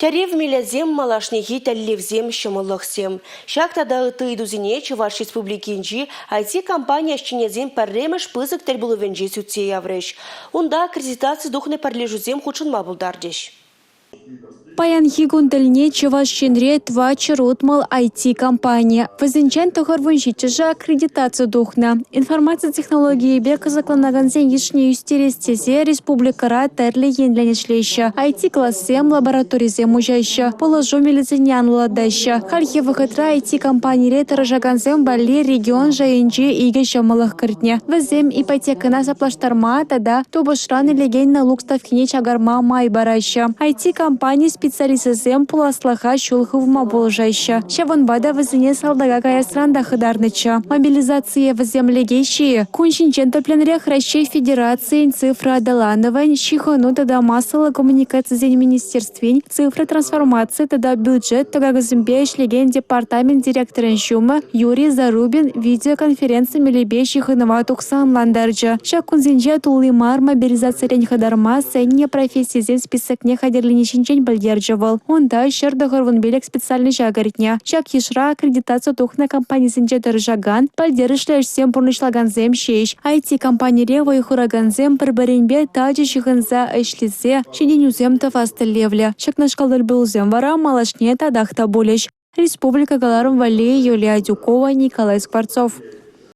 Тӗрев мелӗсем, малашнехи тӗллевсем, ҫӑмӑллӑхсем. Ҫак тата ытти ыйтусене Чӑваш Республикинчи IT-компани ӗҫченӗсен пӗрремӗш пысӑк тӗлпулӑвӗнче сӳтсе яврӗҫ. Унта аккредитаци тухнӑ пӗрлешӳсем хутшӑнма пултарчӗҫ. Паянхи кун тӗлне Чӑваш Енре 460 IT-компани, вӗсенчен 97-шӗ аккредитаци тухнӑ. Информаци технологийӗпе кӑсӑкланакансен йышне ӳстерес тесе республикӑра тӗрлӗ енлӗн ӗҫлеҫҫӗ. IT-классем, лабораторисем уҫаҫҫӗ, пулӑшу мелӗсене анлӑлатаҫҫӗ. Хальхи вӑхӑтра IT-компанире тӑрӑшакансем валли регион шайӗнче икӗ ҫӑмӑллӑх кӗртнӗ. Вӗсем ипотекӑна саплаштарма тата тупӑшран илекен налук ставкине чакарма май параҫҫӗ. IT-компани специалисчӗсем пуласлӑха ҫул хывма пулӑшаҫҫӗ. Ҫавӑнпа та вӗсене салтака каясран та хӑтарнӑччӗ. Мобилизацие вӗсем лекеҫҫӗ-и? Кун ҫинчен тӗплӗнрех Раҫҫей Федерацийӗн цифра аталанӑвӗн, ҫыхӑну тата массӑллӑ коммуникацисен министерствин цифра трансформаци тата бюджет тӑкакӗсемпе ӗҫлекен департамент директорӗн ҫумӗ Юрий Зарубин видеоконференци мелӗпе ҫыхӑнӑва тухса ӑнлантарчӗ. Ҫак кунсенче тулли мар мобилизацирен хӑтарма сӗннӗ профессисен списокне хатӗрлени ҫинчен пӗлтерчӗ вӑл. Унта 195 специальноҫа кӗртнӗ. Ҫак йышра аккредитаци тухнӑ компанисенче тӑрӑшакан, пӗлтерӗшлӗ ӗҫсем пурнӑҫлакансем ҫеҫ. IT-компанире вӑй хуракансем пӗр-пӗринпе тачӑ ҫыхӑнса ӗҫлесе ҫитӗнӳсем тӑвас тӗллевлӗ. Ҫакнашкал тӗлпулусем вара малашне татах та пулӗҫ. Республика кӑларӑм валли Юлия Адюкова, Николай Скворцов.